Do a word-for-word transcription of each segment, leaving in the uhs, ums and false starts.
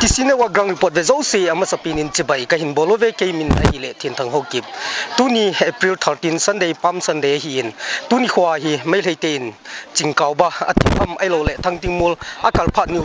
T C Network Ground Report ve jouse, amasa penin chibai kahin bol uve, kei min ahile Thinthang Haokip. Tuni April thirteen Sunday, Palm Sunday ahin. Tuni khoa hi Meitei ten Chingkauba, Athipam ahilouleh Thangtingmol akalphat niu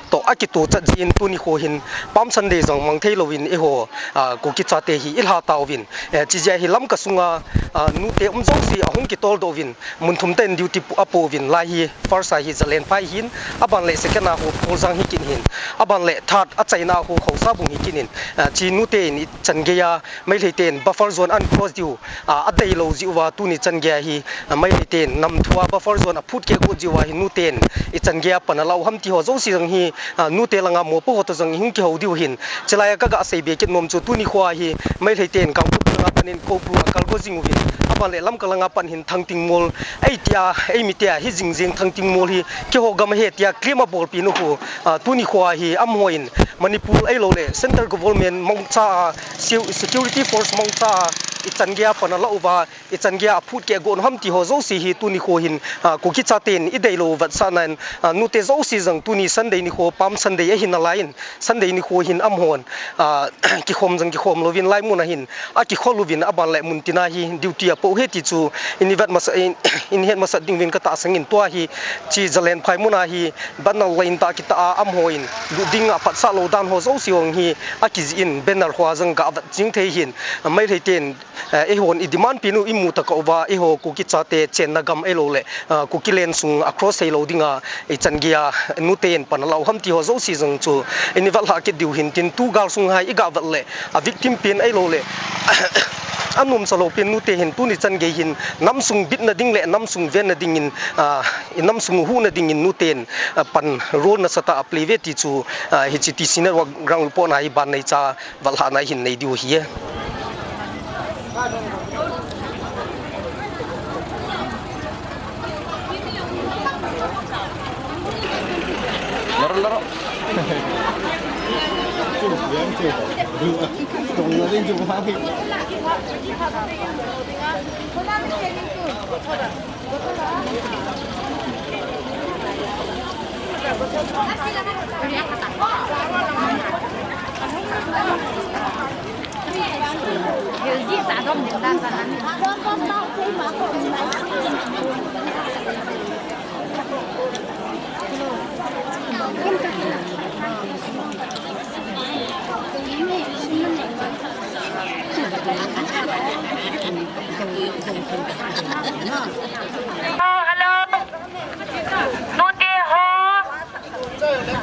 toh akituchat jeh in tuni kho hin Palm Sunday jong mang thei louvin eiho, ah, Kuki chate hi ilha tauvin. Eh, chijeh a hi Lamka sunga, ah, nute um jouse ahung kitoldoh uvin, mun thum tah in duty pu-, apouvin, lai hi first a hi Zalenphai hin, aban le second a ho Pholjang hikit hin, aban le third achaina a ho Khaosabung hikit in, ah, chi nute in ichan gei a Meitei ten buffer zone ahin cross diu, ah, adeilou jeh uva tuni chan gei a hi, ah, Meitei ten namthua buffer zone aphut keh got jeh uva hi nute in ichan gei a pan alah u ham ti ho jouse jong hi, ah, nute langa mopo ho toh jong ihung kihou diu hin. Chulai a kaga seibe kit nom chu tuni khoa hi Meitei ten Kangpokpi langa panin Koupru akalgo jing uvin, aban le Lamka langa pan hin Thangtingmol, ei tia, ei mi tia hi jing jing Thangtingmol hi keiho gam ahi tia claim abolpi nu khu, ah, tuni khoa hi amaho in Manipur ahilouleh Central Government mangcha a, se-, Security Force mangcha a, ichan gei a pan alah uva, ichan gei a aphut keh got u ham ti ho jouse hi tuni kho hin, ah, Kuki chaten ideilou vetsahna in, ah, nute jouse jong tuni Sunday nikho Palm Sunday ahi nalai in, Sunday nikho hin amahon, ah, kikhom jong kikhom louvin laimun a hin akikhol uvin, aban le muntin a hi duty apo u ahi ti chu ini vet masa, in, ini het masat ding uvin katahsan in, tua hi chi Zalenphai mun a hi banner line tah kitah a amaho in lut ding aphatsah lou dan ho jouse jong hi akijih in banner hoa jong gavet jing thei hin, ah, Meitei ten eh, eihon idemand pi nu imu tah uva, eiho Kuki chate chenna gam ahilouleh, ah, Kuki land sung across thei lou dinga, ichan gei a nute in pan alah u ham ti ho jouse jong chu ini vetlhah kit diu hin tin, tu gal sung hai iga vet le, a victim pen ahilouleh, anomsa lou pen nute hin tuni chan gei hin namsung bitna ding le namsung venna dingin, ah, inamsung huhna dingin nute in, ah, pan role nasatah a play uve ti chu, ah, hiche T C Network Ground Report na hi ban neicha vetlhahna hin nei diu ahi. Laro, laro. Hello, hello. Nute ho,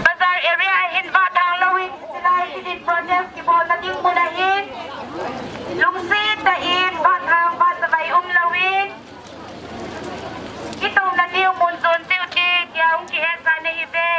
bazar area a hin vahthang louvin, silai hidin protest kibolna ding mun a hin, lungset tah in vahthang vahchavai um louvin, kitouna diu mun jon cheh u hite, tia hung kihetsah nahi uve.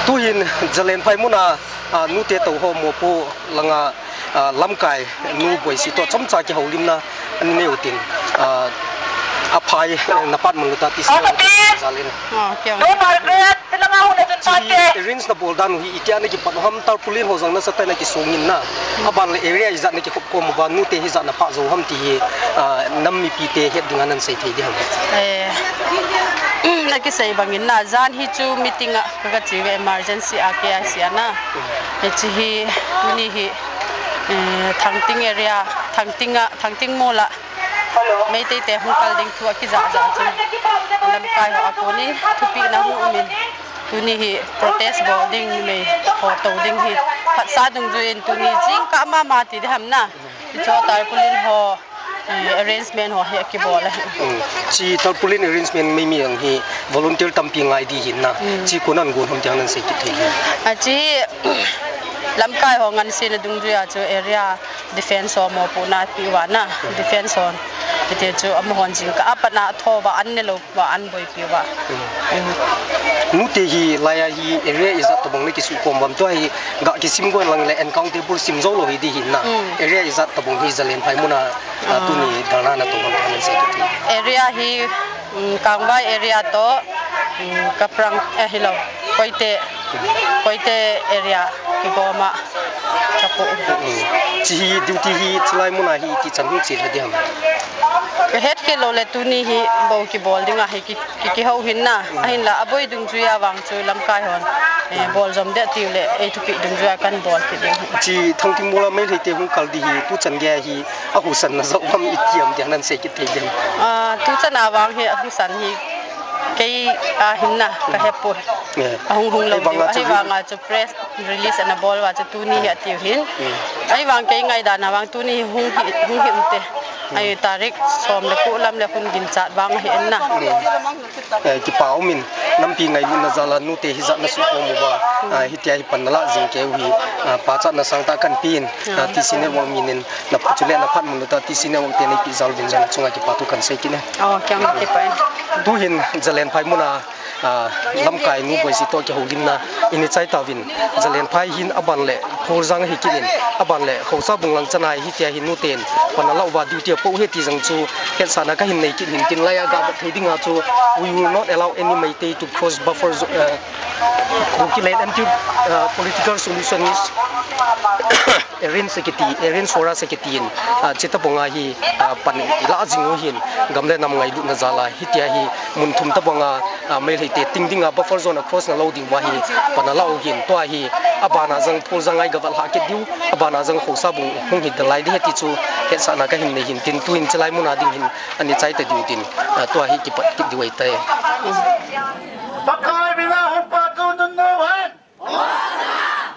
Tuhin Zalenphai muna, ah, nute tou ho mopo langa, ah, lamkai nu Boisi toh chomcha kihoulimna anei utin, ah, aphai, eh, napat man luta ti sa jal in. Ah, kya? Arrange nabol dan u hi itia nakipat u ham, tarpaulin ho jong nasatah in nakisong in na. Aban le area ijat nakikhop khom uva, nute hi ijat naphah jou ham ti hi, ah, nam mipite het dinga nahin sei thei ding ham? Eh, nakisei bangin na, jan hi chu meeting a kaga che uve, emergency a K I C a na. Hiche hi, tuni hi, eh, Thangting area, Thangting a, Thangting mol a Meitei te hung kal ding thu akijah jah chun, lamkai ho a konin thupina hung umin, tuni hi protest bol ding, numei ho tou ding hi phatsah dungjuiyin tuni jingkah mama ti ding ham na. Hiche tarpaulin ho, eh, arrangement ho hi akibol ahi. Hmm. Hiche tarpaulin arrangement meimi jong hi volunteer tampi ngai ding ahin na. Hmm. Hiche kona gon ham ti nahin sei kit thei ham? Hiche lamkai ho nganseina dungjuiya chu area defense ho mopohna apeh uva na, defense hon. Hiti chu amahon jingkah a pat na atho uva, an nelou uva, an boipi uva. Hmm. Nute hi laiya hi area ijat tobang nakisukhom uvem, tua hi ga kisim gon lang le uncountable sim jou lou hi ding ahin na. Hmm. Area ijat tobang hi Zalenphai muna, ah, tuni dharna natou uvem, nahin sei kit thei? Area hi Um, Kangvai area to, um, Kaprang, eh, hilou, Koite, Koite area kigoma kapu. Chi hi duty hi chilai muna hi iti chan hung chi le diam. Ka het kit lou le tuni hi bou kibol dinga hi ki, ki, kihou hin na. Ahinla aboi dungjuia vang chu lamkai hon, eh, bol jom de tiu le, ei thupi dungjuia kan bol kit ding. Chi Thangtingmol a Meitei te hung kal di hi, tu chan gei hi, ahusan na jong ham iti am dia nan sei kit thei diam. Ah, tu chan a vang hi, ahusan hi, kei a hin na, ka he poi. Eh. Ahung hung lou diu, ahivanga chu press release ana bol uva chu tuni hi atiu hin. Ahivang kei ngaidan a vang tuni hi hung hi, hung hi um te. Ahi tarik som le ko lam le hun ginchat vang ahi en na. Eh, kipa um in, nampi ngailutna jal a nute hijat na sukhom uva, ah, hitia hi pan na la jing keu hi, ah, pachatna sangtah kan pe in, ah, T C Network min in, na phat chule na phat mun uva T C Network te nei pi jal uvin jong chunga kipa thu kan sei kit e. Oh, kiang kipa e. Tu hin Zalenphai muna, ah, lamkai nu Boisi to kihoulimna i nei chai tauvin, Zalenphai hin aban le Phuljang hi kit in, aban le Khorsabung lang chan a hi hitia hi nuten pan a la uva duty a pou ahi ti jong chu hetsahna ka hin nei kit hin tin, laiya ga bat thei dinga chu, we will not allow any Meitei to cross buffer zo-, eh, Kukiland until, eh, political solution is arrange kiti, arrange for us kiti in, ah, chita ponga hi, ah, pan i la jing u hin, gam le nam ngailutna jal a hitia hi mun thum ta ponga, ah, Meitei te ting dinga buffer zone a cross na lou ding uva hi pan a la u hin, tua hi abana jong Phuljang a i ga val ha kit diu, abana jong Khorsabung hung hi dalai di ahi ti chu hetsahna ka hin nei hin tin, tu hin chilai muna ding hin a nei chai ta diu tin, ah, tua hi kipat kit diu ahi tai. Pakai mina hung pa tu nun nu hen.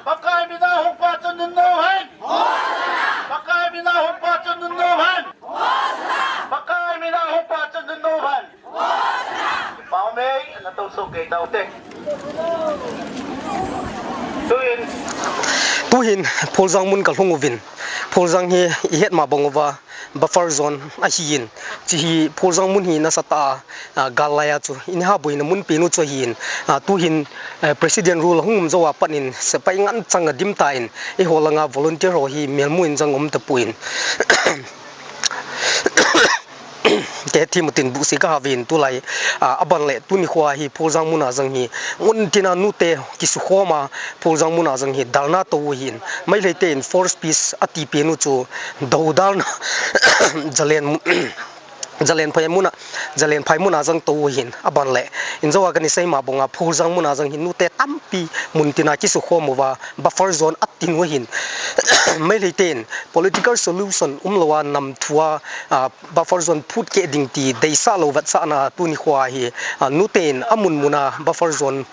Pakai mina hung pa tu nun nu hen. Pakai mina hung pa tu nun nu hen. Pakai mina hung pa tu nun nu hen. Pau mei, na tau so kei tau te. Tuin. Tuhin, Phuljang mun ka lhung uvin. Phuljang hi i het ma bang uva buffer zone ahi in. Chi hi Phuljang mun hi nasatah a, ah, gal laiya chu i nei ha boina mun pen u chu ahi in. Ah, tuhin, eh, President rule hung um jou a pat in sepai ngen chang a dim ta in, eiho langa volunteer ho hi melmu in jong um ta poi in. Te thim u tin buhsi ka ha uvin tulai, ah, aban le tuni khoa hi Phuljang muna jong hi mun tina nute kisukhom a Phuljang muna jong hi dharna tou u ahi in. Meitei te in force peace ati pen u chu dou dharna Zalen mu-, Zalenphai muna, Zalenphai muna jong tou u ahi in, aban le. Injo a ka nei sei ma bang a Phuljang muna jong hi nute tampi mun tina kisukhom uva buffer zone a tin u ahi in. Meitei te in political solution um lou a nam thu a, ah, buffer zone phut keh ding ti deisah lou vetsahna tuni khoa hi, ah, nute in amun muna buffer zone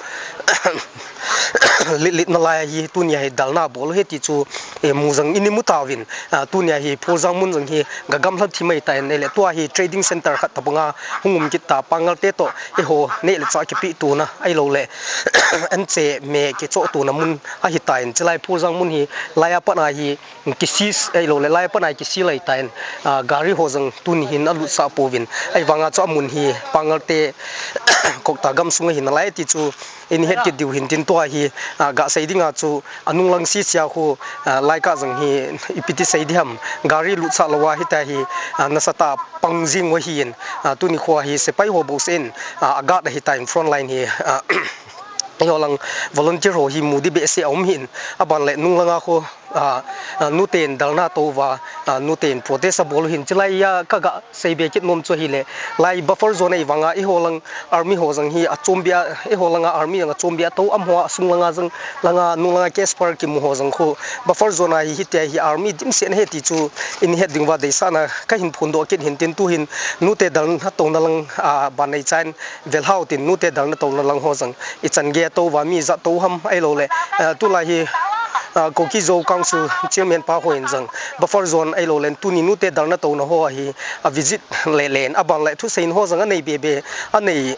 lit lit na lai hi tunia hi dharna bol u ahi ti chu, eh, mu jong i nei mu tauvin, ah, tunia hi Phuljang mun jong hi ga gamlha thim ahi tai in, ahile tua hi trading center khat ta banga hung um kit ta, Pangal te toh eiho neh le chah kipe tona ahilou le anche me kichoh tona mun ahi tai in, chilai Phuljang mun hi laiya pat a hi kisis ahilou le laiya pat a hi kisil ahi tai in, ah, gari ho jong tuni hin a lutsah pouvin, ahivanga chu amun hi Pangal te Kokta gamsung ahi nalai ti chu i nei het kit diu hin tin tua hi, ah, ga sei dinga chu anung lang sisia khu, ah, lai ka jong hi ipi ti sei di ham, gari lutsah lou a hitia hi, ah, nasatah a pang jing u ahi in, ah, tuni khoa hi sepai ho bouseh in, ah, a guard ahi tai in front line hi, ah, eiho lang volunteer ho hi mu di behseh a um ahi in, aban le nung langa khu, ah, ah, nute in dharna tou uva, ah, nute in protest a bol u ahi in, chilai a ka ga sei be kit nom chu ahile, lai buffer zone ahi vanga eiho lang army ho jong hi achom bia, eiho langa army jong achom bia tou, amaho a sung langa jong, langa nung langa Casper kimu ho jong khu buffer zone a hi hitia hi army dimset na ahi ti chu i nei het ding uva deisahna ka hin phondoh kit hin tin tuhin nute dharna touna lang, ah, ban nei chan vel hau tin nute dharna touna lang ho jong i chan gei a tou uva mi ijat tou ham ahilou le, ah, tulai hi, ah, Kuki Zo Council Chairman pa ho in jong buffer zone ahilou le tuni nute dharna touna ho a hi a visit le len aban le thusei in ho jong a nei be be a nei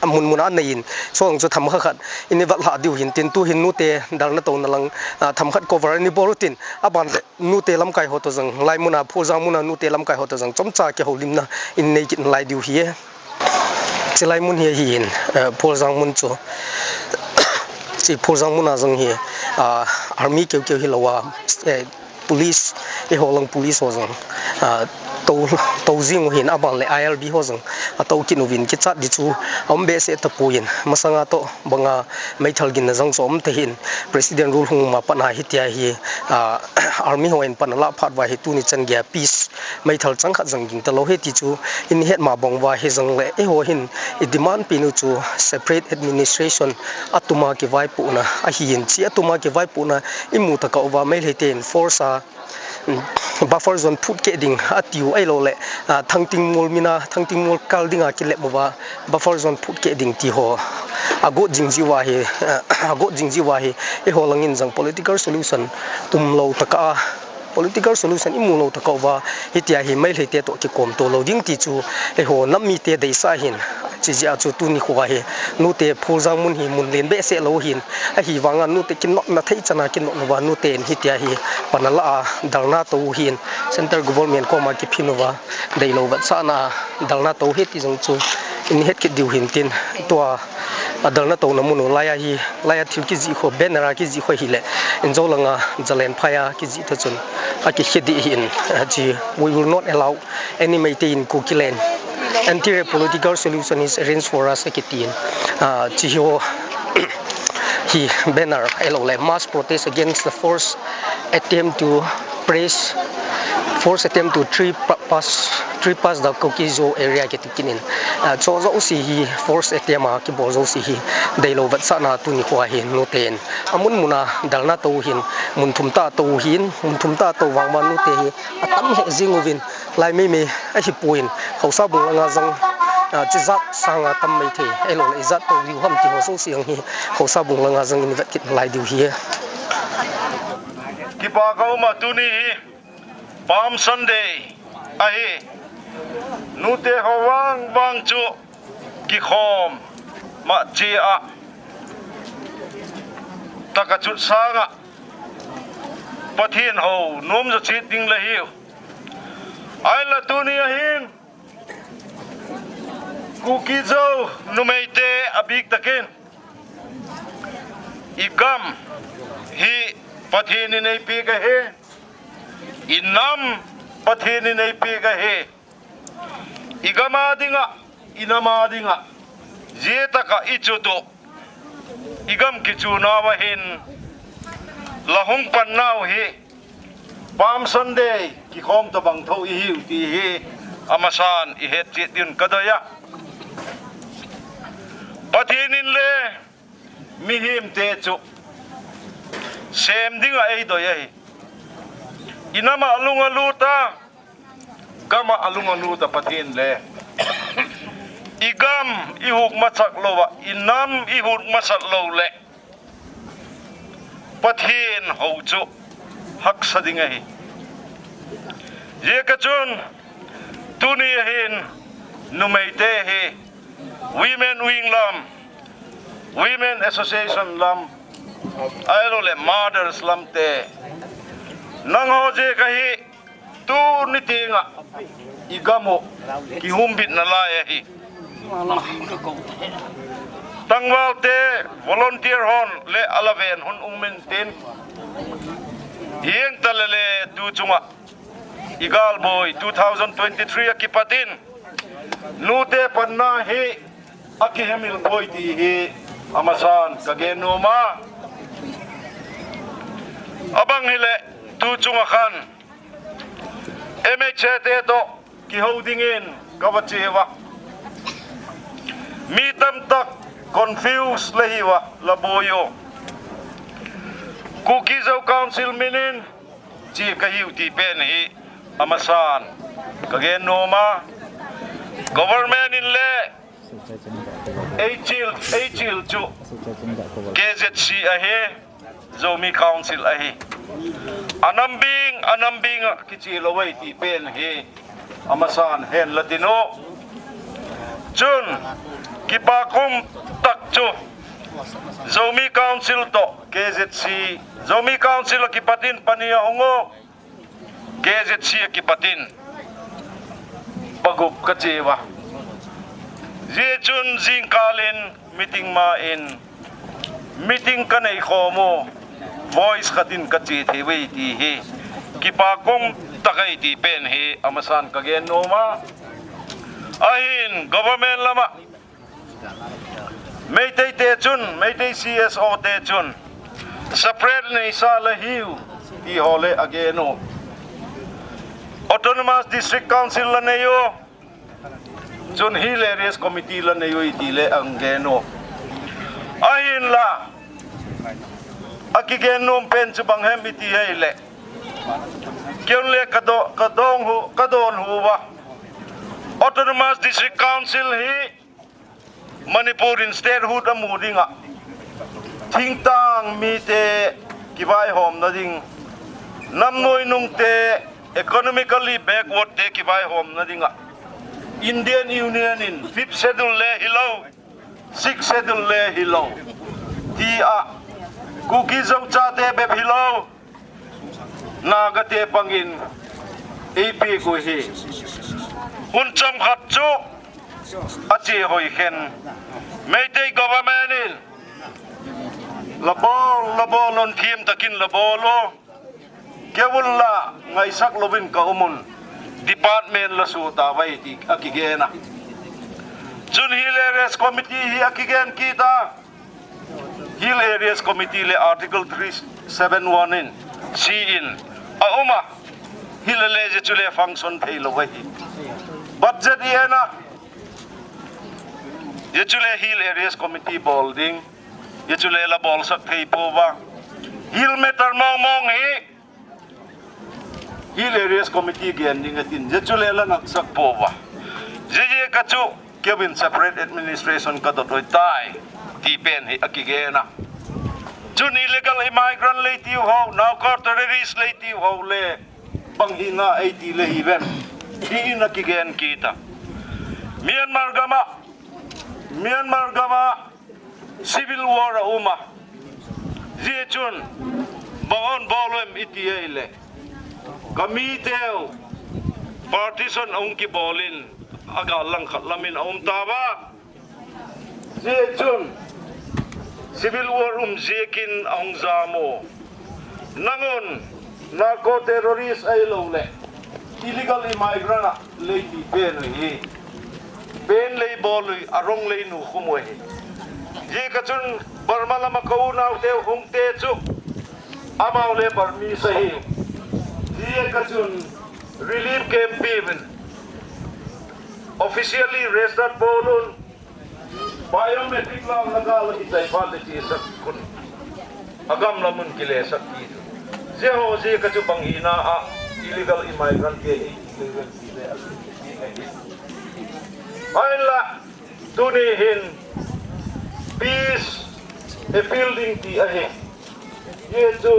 mun mun a nei in, so jong chu themkhat khat i nei vat lha diu hin tin tuhin nute dharna touna lang, ah, themkhat cover i nei bol u tin aban le nute lamkai ho toh jong, lai muna, Phuljang muna nute lamkai ho toh jong chomcha kihoulimna i nei kit nalai diu ahi e. Chilai mun hi ahi in, eh, Phuljang mun chu. Chi Phuljang muna jong hi, ah, army keu keu hilou a, eh, police, eiho lang police ho jong, ah, to, to jing u hin, aban le I R B ho jong ato kit uvin kichat di chu aum behseh tapon, masanga toh banga meithal ginna jong chu aum tahin, President rule hung ma pat a hitia hi, ah, army hon pan alah phat uva hi tuni chan geiya peace meithal chang khat jong ging talou ahi ti chu in het ma bang uva hijongle eiho hin i demand pen u chu separate administration atuma kivaipohna ahin, hiche atuma kivaipohna imu tokah uva Meitei ten force a buffer zone phut keh ding atiu ahilouleh, ah, Thangtingmol mina, Thangtingmol kal dinga kilep uva buffer zone phut keh ding ti ho agot jing jiu ahi, ah, agot jing jiu ahi, eiho langin jong political solution umlou tokah a, political solution imu lou tokah uva hitia hi Meitei te toh kikom to lou ding ti chu eiho nam mite deisah ahin, hiche jeh a chu tuni khoa hi nute Phuljang mun hi mun len behseh lou ahin, ahivanga nute kinotna thei chan a kinot uva nuten hitia hi pan alah a dharna to u ahin, Central Government koma kiphin uva deilou vetsahna a dharna to u ahi ti jong chu in het kit diu hin tin, tua a dharna tona mun u laiya hi, laiya thil kijih kho, banner a kijih kho hileh Inzo langa Jalenphai a kijih ta chun akikhe ding ahin, ah, hiche, "We will not allow any Meitei in Kuki land until a political solution is arranged for us," akitin. Ah, hiche ho hi banner ahilouleh mass protest against the force attempt to press, force attempt to trespass, trespass the Kuki-Zo area kiti kinin, ah, hiche jouse hi force attempt a kibol jouse hi deilou vetsahna tuni khoa hi nuten amun mun a dharna to u ahin, mun thum tah a to u ahin, mun thum tah a to vang uva nute hi atam lheh jing uvin, lai meimei ahipon, Haosa bung langa jong, ah, hiche jat sanga tam mai thei, ahilouleh ijat to diu ham ti ho jouse jong hi Haosa bung langa jong in vet kit nalai diu ahi. Kipa kaum a, tuni hi Palm Sunday ahi. Nute ho vang vang chu kikhom ma chia, taka chut sanga Pathen hou nom jo chet ding le hiu. Ahinla tuni ahin Kuki-Zo numeite abik takin, i gam hi Pathen in eipeh ahi, i nam Pathen in eipeh ahi, i gam a dinga, i nam a dinga, jia taka i chut u, i gam kichuna uva hin la hung pan nau hi Palm Sunday kikhom tabang tho i hiu ti hi amasan i het chet din ka doi a. Pathen in le mihemte chu sem dinga eidoi ahi. I nam a lung alut a, gam a lung alut a Pathen le. I gam i huhmang masat lou a, i nam i huhmang masat lou le Pathen hou chu haksa ding ahi. Jeh a chun tuni ahin numeite hi Women Wing lam, Women Association lam, ahilouleh Mothers lam te, nangho jeh a hi tuni tenga i gam u kihumbit nalai ahi. Tangval te volunteer hon le alaven hon um intin, hieng talele tu chunga i galboi two thousand twenty-three a kipat in nute panna hi akihemil poi ti hi amasan ka gen nom a. Abang hile tu chunga khan M H A te toh kihou dingin ka va che uva. Mi tamtak confuse la hiuva la boi u. Kuki Zo Council min in che ka hiu ti pen hi amasan ka gen nom a. Government in le eichil, eichil chu K Z C ahi, Zomi Council ahi. Anam bing, anam bing a kiche lou ahi ti pen hi amasan hen la tin u. Chun kipa kum tak chu Zomi Council toh K Z C, Zomi Council a kipat in pani ahung u. K Z C a kipat in pagup ka che uva. Jeh chun jingkal in meeting ma in meeting ka nei khom u, voice khat in ka che thei uve ti hi. K Kipa kom tak ahi ti pen hi amasan ka gen nom a. Ahin government lama Meitei te chun, Meitei C S O te chun separate neisa la hiu ti ho le a gen u. Autonomous District Council la nei u. Chun Hill Areas Committee la nei u ti le a gen u. Ahinla, a kigen nom pen chu bang hem i ti hile, kei le ka do, ka dong hu, ka don hu va. Autonomous District Council hi Manipur in statehood a mu dinga, thingtang mite kivaihomna ding, namnoi nungte, economically backward te kivaihomna dinga, Indian Union in Fifth Schedule le hilou, Sixth Schedule le hilou, ti a, Kuki Zo chate bep hilou, Naga te pangin ei pek u hi. Hun chomkhat chu a che hoi khen, Meitei government in la bol, la bol un, thim takin la bol u. Kei un la ngaisak louvin ka um un, department la su ta vai ti a kigen a. Chun Hill Areas Committee hi a kigen kit a. Hill Areas Committee le Article three seven one in, C in a um a. Hill le je chu le function thei lou ahi. Budget i en a, je chu le Hill Areas Committee bol ding, je chu le la bolsak thei pouva. Hill matter mong mong hi Hill Areas Committee gen ding atin, je chu le la ngaisak pouva. Je je ka chu, kei in separate administration ka dot hoi tai, ti pen hi a kigen a. Chun illegal immigrant le tiu ho, narco terrorist le tiu ho le, bang hi na ei ti le hi ven, ti in a kigen kit a. Myanmar gam a, Myanmar gam a, civil war a um a. Jeh chun, bang hon bol u em i ti ahile, ka miteu partition a hung kibol in, a gal lang khat lam in a um tauva. Jeh chun, civil war um jeh in a hung jam u. Nang un, narco terrorist ahilou le, illegal immigrant a lei ti pen u hi. Pen lei bol u hi, a wrong lei nu khum u hi. Jeh ka chun Burma lama ka unau te hung te chu, amau le Burmese ahi. Jeh ka chun relief camp pi uvin, officially registered bol un, biometric lam la gal la kichai phat le ti sak kun. A gam lam un kile sak ti. Jeh ho jeh ka chu bang hi na a illegal immigrant ke ei illegal ti le a ti ke. Ahinla, tuni hin peace appeal ding ti ahi. Jeh chu,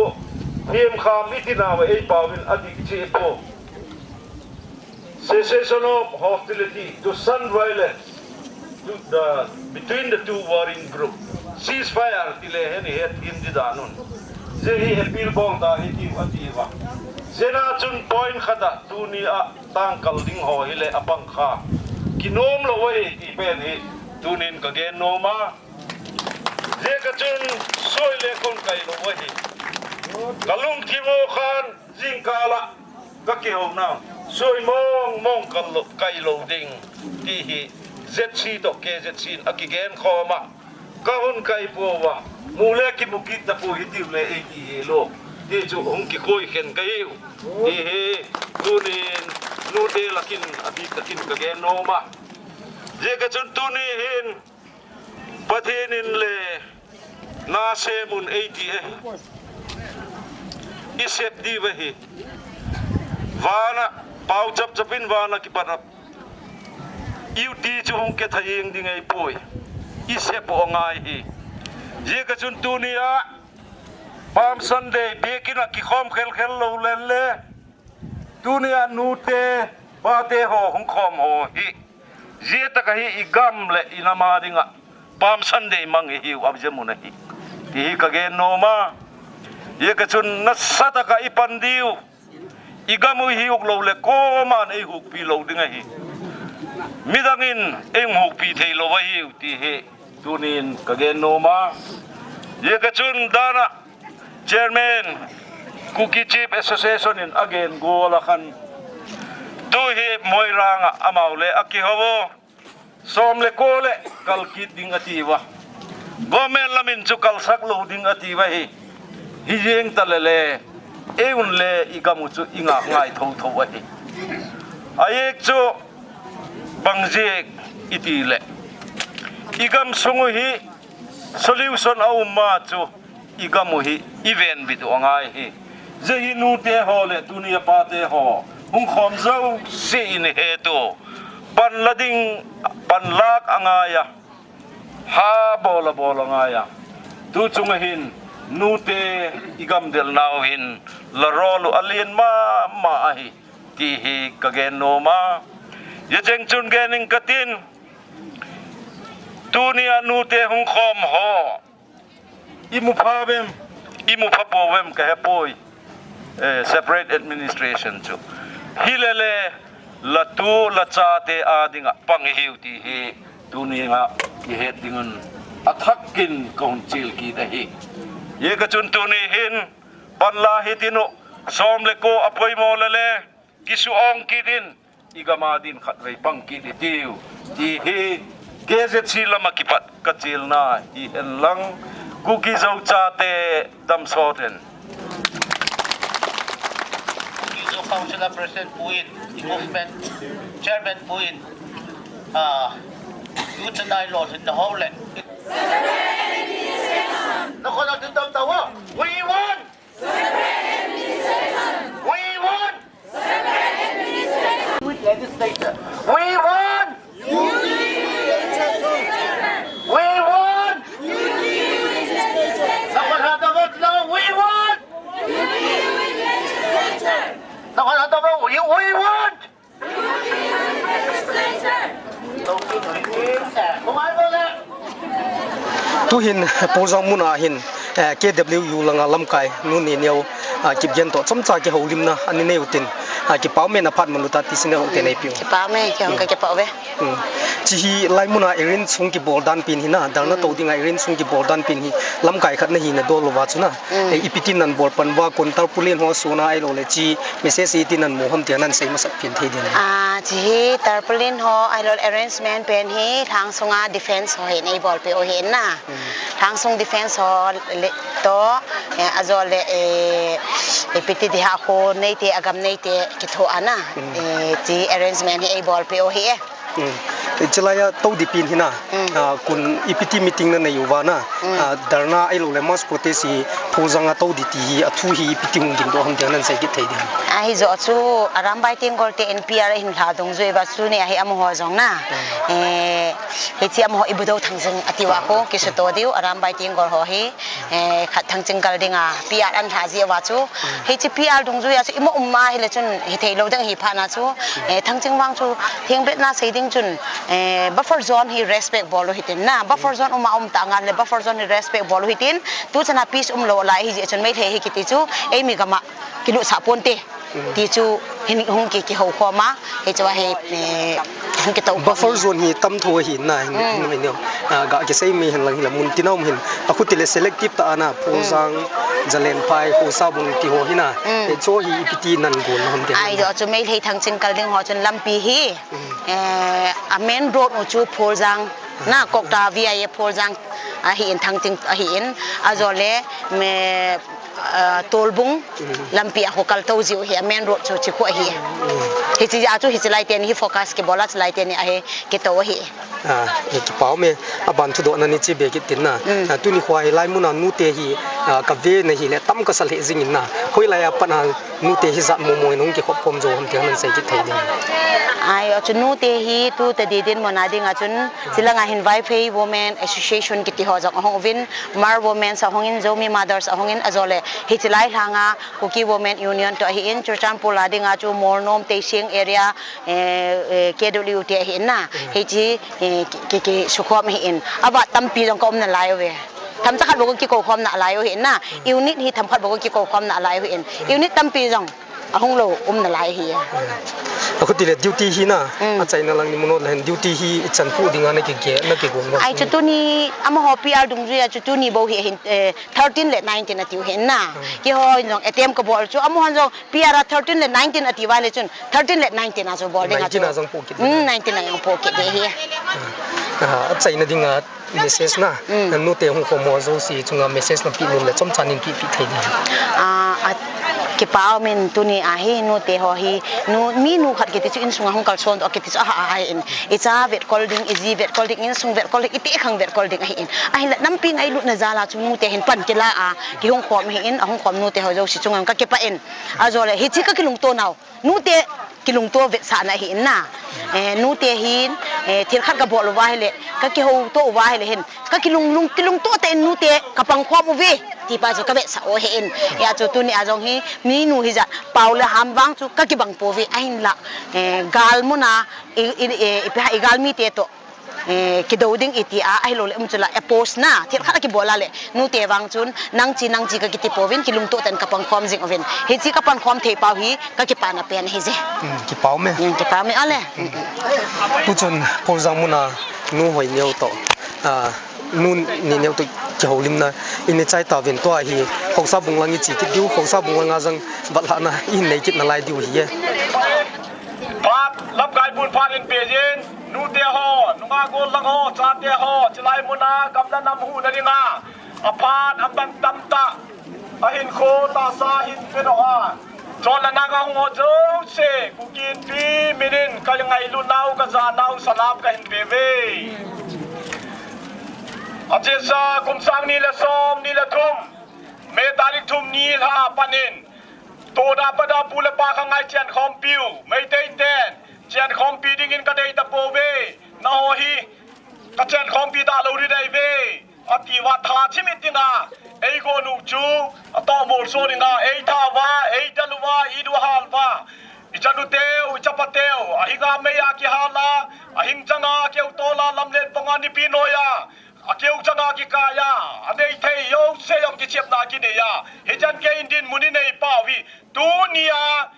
him kham i ti nau a ei pau in a dik che po. Cessation of hostility to shun violence to the, between the two warring group. Ceasefire ti le hi ni het him di dan un. Jeh hi appeal bol ta hi ti u a ti uva. Jeh na chun point khat a tuni a tangkal ding ho hi le a pang kha. Kinom lou ahi ti pen hi tunin ka gen nom a. Jeh ka chun soi le kon kai lou ahi. Ka lungthim u khan jingkal a ka kihou nau. Soi mong mong ka lo, kai lou ding. Ti hi Z C toh K Z C in a kigen khom a. Ka hun kai pouva. Mu le kimu kit ta pou hi ti u le ei ti hi lou. Ti chu hung kikoi khen ka hiu. Ti hi tunin nute lakin a bik takin ka gen nom a. Jeh ka chun tuni hin Pathen in le na sem un ei ti e. I sep diu ahi. Vana, pau chap chap in vana kipat a. Duty chu hung kithei ding ei poi. I sep u angai hi. Jeh ka chun tuni a Palm Sunday biakin a kikhom khel khel lou len le. Tuni a nute, pate ho hung khom ho hi. Jeh tah a hi i gam le i nam a dinga Palm Sunday mang i hiu a jeh mun ahi. Ti hi ka gen nom a. Jeh ka chun nasatah a i pan diu. I gam u i hiu lou le koiman ei hukpi lou ding ahi. Midang in ei hukpi thei lou ahiu ti hi. Tunin ka gen nom a. Jeh ka chun dan a Chairman, Kuki Chief Association in agen gol a khan, tu hi Moirang a amau le akihou u, som le ko le kal kit ding ati uva. Government lam in chu kalsak lou ding ati uva hi. Hijeng ta le le, eiun le igam u chu inga ngai tho tho ahi. Ajeh chu bang jeh iti le, igam sung u hi solution aum ma chu igam u hi iven bit u angai hi. Ajeh hi nute ho le tuni a pate ho hung khom jouse in hetu, pan la ding, pan lak angai a, ha bol a bol angai a. Tu chung a hin nute igam del nau hin la rol u alen mama ahi, ti hi kagen nom a. Ajeh chun gen ing katin, tuni a nute hung khom ho, imu pha uvem, imu pha pou vem kahe poi. Eh, separate administration chu. Hi le le, la tu, la chate a ding a pang ihiu ti hi, tuni a ihet ding un athah in kahung chil kit ahi. Ajeh chun tuni hin, pan la hitin u, som le ko apoimo le le, kisu ong kit in, igam a din khatvei pang kit itiu, ti hi K Z C lam a kipat kachilna hihen lang, Kuki Zo chate damsot hen. Kuki Zo Council a President pu in, i movement Chairman pu in, ah, youth and I law hin na ho le. Na khut a din dam tau. We want We want separate administration. With legislature. We want. We want. Now what happened now? We want. Now what happened? We, we want. Tuhin Purjang mun a hin, eh, K W U langa lamkai nu Neneo, ah, Kipgen toh chomcha kihoulimna ana nei u tin, ah, kipa ume, na phat man u ta ti sina u te nei piu. Kipa ume, kihong ka kipa uve. Hmm. Chi hi lai mun a arrange sung kibol dan pen hi na, dharna to dinga arrange sung kibol dan pen hi lamkai khat na hi na dol uva chu na. Hmm. Eh, ipi tin nan bol pan uva, kon tarpaulin ho suna ahilou le chi message iti nan mu ham tia nan sei masat pen thei din. Ah, chi hi tarpaulin ho ahilou le arrangement pen hi lhang sunga defense ho hin eibolpeh u ahi na. Hmm. Lhang sung defense ho le toh, eh, ajole, eh, ipi ti di ha kho neite, agam neite kitho ana. Hmm. Eh, chi arrangement hi eibolpeh u ahi e. Hmm. Chilai a to di pen hi na, hmm, ah, kon ipi ti meeting na nei uva na, hmm, ah, dharna ahilou le mass protest hi Purjang a to di ti hi, athu hi ipi ti hung gin doh ham tia nan sei kit thei din. Ahi jo chu Arambai Tenggol te N P R a hin lha dungjui uva chu ni ahi amaho jong na. Hmm. Eh, hichi amaho Ibudou Thangjing ati uva kho, kisuto diu Arambai Tenggol ho hi. Eh, khat Thangching kal dinga P R an lha ji uva chu. Hmm. Hichi P R dungjui a chu ima um ma hile chun hithei lou ding ahi phat na chu. Eh, Thangching vang chu thengbet na sei ding chun, eh, buffer zone hi respect bol u hitin na. Buffer zone um a um ta ngal le buffer zone hi respect bol u hitin. Tu chana peace um lou lai hi jeh chun Meitei hi kiti chu eimi gam a kilutsah ponte. Ti chu hin hung ki, kihou khom a, hichu ahi, eh, hung kito khom. Buffer zone hi tam tho ahi na, hin, hmm, hin, hin, ah, ga kisei mai hen lang hi la mun tina um hin. Akhuti le selective ta ana, Purjang, hmm, Jalenphai, Khosabung ti ho hi na. Hmm. Eh, chu hi ipi ti nan gon na ham ti. Ahi jo chu Meitei Thangching kal ding ho chun lampi hi, hmm, eh, a main road u chu Purjang, na, Kokta V I A Purjang ahin, Thangching ahin, ajole, me, ah, Tolbung, hmm, lampi a kho kal to jiu hi, a main road chu chi kho ahi. Hmm. Hichi a chu hichi lai teni hi focus kibol a, chi lai teni ahi kito ahi. Ah, eh, kipa ume, aban thudoh na nei chi be kit tin na. Hmm. Ah, tuni kho a hi lai mun a nute hi, ah, ka ve na hile tam ka sa lheh jing in na. Hoilai a pat a nute hi jat momo in hung kikhop khom jou ham tia nan sei kit thei din. Ahi, achu nute hi tu tadi dinmun a dinga chun, hmm, chilanga hin Vaiphei Women Association kiti ho jong ahung uvin, Hmar Women ahung in, Zomi Mothers ahung in, ajole hichi lai lhanga Kuki Women Union toh ahin, Churachandpur a dinga chu Molnom Teiseng area, eh, eh, K W U te ahin na, hmm, hichi, eh, ki, ki, kisukhom ahin. Avat tampi jong ka um nalai uve. Themcha khat bou ka kikou khom nalai u ahin na. Hmm. Unit hi themkhat bou ka kikou khom nalai u ahin. Hmm. Unit tampi jong Ahung lou um nalai hi. Achuti le duty hi na, Mm. achaina lang ni mun u le hin duty hi ichan pu dinga na kige, na kigon ba. Ai chu tuni amaho P R dungjuia chu tuni bou hi hin, eh, thirteen le nineteen atiu hin na. Mm. Kihon jong attempt kabol chu amahon jong P R a thirteen le nineteen ati uva le chun thirteen le nineteen a chu bol ding a chu. Nineteen a jong po kit. Mm, nineteen a jong po kit de hi. Ah, achaina dinga message na, Mm. nute hung khom ho jouse chunga message napeh nom le chomcha neipe pe thei ding. Ah, a, kipa umin tuni a hi nute ho hi, nu, minu khat kiti chu insunga hung kalson doh kiti chu aha ahin. Icha vetkol ding, iji vetkol ding, insung vetkol ding, iti khang vetkol ding ahin. Ahinla nampi ngailutna jal a chu nute hin pan kila a, kihung khom ahin, ahung khom nute ho jouse chunga kakipah in. Ajole, hiche kakilungto nau. Nute kilungto vetsahna ahin na. Eh, nute hin, eh, thil khat kabol uva ahile, kakihouto uva ahile hin, kakilung, lung, kilungto tah in nute kapang khom uve, ti pa chu kavetsah u ahin. Hijeh chun tuni a jong hi, minu hijat, pao le ham vang chu kakibang pouve, ahinla, eh, gal muna, i, i, eh, ipi ham, igalmite toh, eh, kidou ding iti a, ahilou le um chu la, oppose na, thil khat akibol a le, nute vang chun, nang chi, nang chi kakiti pouvin, kilungto tah in kapang khom jing uvin. Hiche kapang khom thei pau hi, kakipana pen ahi je. Hmm, kipa ume. Hmm, kipa ume, ale. Hmm. Tuchun, Pulzang muna, nu Hoineo toh, ah, nu Nineo toh kihoulimna, in ichai tauvin tua hi, Haosa bung lang iche kit diu, Haosa bung langa jong, vat lhahna, in nei kit nalai diu ahi e. Phat, lamkai bun phat in pe jin. Nute ho, nungah gollhang ho, chate ho, chulai muna, gam le nam huhna dinga, aphat, aban tamtah, ahinkho, tahsa, ahin pedoh a. Chonna nanga hung ho jouse, Kuki Inpi, minin, kangailutnau, kajanau, salam, kahin peuve. Achesa, kum sang ni le som ni le thum, May tarik thum nilhah a panin, Toda pada pu le pa khangai chenkhompiu, Meitei ten, chenkhompi dingin kadei tapouve, nangho hi, kachenkhompi talou ding ahiuve, atiuva tha chimit dinga, eigon u chu, atoh molso dinga, eitha uva, eidel uva, idu hal uva, ichan u teu, ichapa teu, ahinga mei a kihal a, ahing changa, keu tol a, lamlen panga nipi noiya, akeu changa kikai a, anei thei jouse jong kichepna kinei a, hichan gei in dinmun inei pau hi, tunia,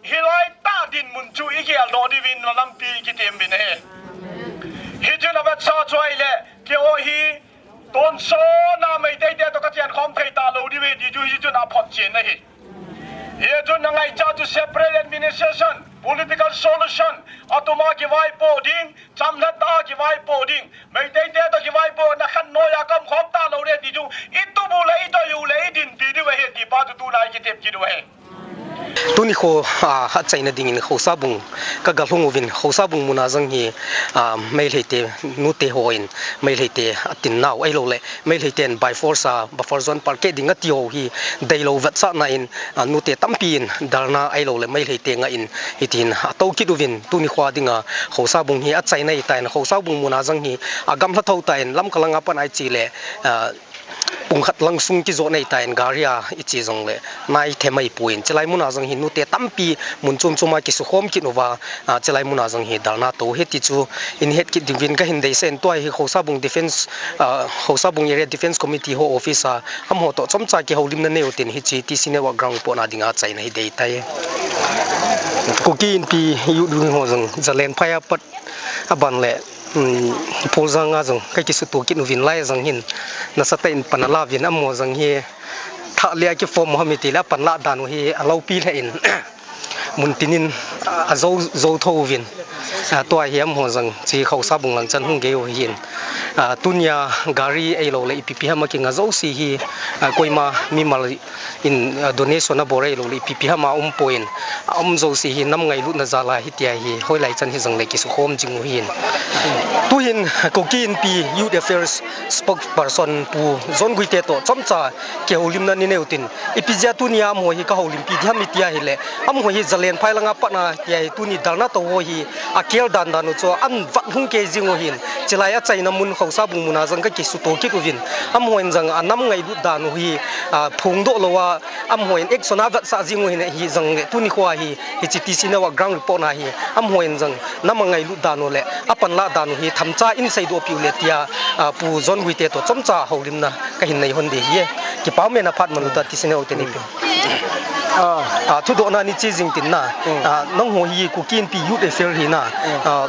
hilai tah dinmun chu igel doh diuvin lampi kitem uvin ahi. Hichun avetsah chu ahile, keiho hi, tonsot a Meitei te toh kachenkhom thei talou diu ahi ti chu hichun aphotchen ahi. Hichun nangaicha chu separate administration, political solution, atuma kivaipoh ding, chamlhat a kivaipoh ding, Meitei te toh kivaipohna khat noiya kaumkhom talou ding ti chu, itup u le, itoi u le, idinpi diu ahi ti pa chu tuna ikitep kit u ahi. Tuni kho, ah, achaina dingin Haosa bung kagalhung uvin, Haosa bung muna jong hi, ah, Meitei te, nute hon, Meitei te atin nau ahilou le, Meitei ten by force a, buffer zone palkeh ding ati ho hi, deilou vetsahna in, ah, nute tampi in, dharna ahilou le, Meitei te ngah in, hitin, atou kit uvin, tuni khoa dinga, Haosa bung hi achaina ahitan, Haosa bung muna jong hi, agamlha thou tan, Lamka langa pat a iche le, ah, pung khat lang sung kijot ahitan, gari a iche jongle, nai them ahipon, chulai muna jong hi, nute tampi, mun chom chom a kisukhom kit uva, ah, chulai muna jong hi, dharna tou ahi ti chu, in het kit diuvin kahin deisah in tua hi Haosa bung defense, ah, Haosa bung area defense committee ho office a, amaho toh chomcha kihoulimna nei utin hiche T C Network ground report na dinga achaina hi dei tai. Kuki Inpi youth wing ho jong Zalen phai a pat aban le, um, Pulzang a jong kakisuto kit uvin lai jong hin nasatah in pan ala uvin amaho jong hi thah le akiform u ham iti le apan lah dan u hi aloupi lheh in muntin in, ah, ajou, jou thou uvin. Ah, tua hi amaho jong, hiche Haosa bung lang chan hung gei u ahin. Ah, tunia gari ahilou le ipi ipi ham akinga jouse hi, ah, koima mimal in, ah, donation abol ahilou le ipi ipi ham aum pon. Aum jouse hi nam ngailutna jal a hitia hi, hoilai chan hijongle kisukhom jing u ahin. Tuhin Kuki Inpi Youth Affairs spokesperson Pu John Guite toh chomcha kihoulimna nei utin. Ipi jeh a tunia amaho hi kahoulimpi ding ham iti ahile, amaho hi Zalen phai langa pat a tia hi tuni dharna tou ho hi akel dan dan u chu ahin vat hung kei jing u ahin, chulai achaina mun Haosa bung muna jong kakisuto kit uvin, amahon jong anam ngailut dan u hi, ah, phongdoh lou a, amahon action avetsah jing u ahin, hijongle tuni khoa hi, hiche T C Network ground report na hi, amahon jong nam angailut dan u le, apan lah dan u hi, themcha in seidoh piu le tia, ah, Pu John Guite toh chomcha houlimna kahin nei hon ding ahi. Kipa ume, na phat man u ta T C Network te nei piu. Ah. Ah, thudohna ni che jing tin na. Mm. Ah, nangho hi Kuki Inpi Youth Affair hi na. Mm. Ah,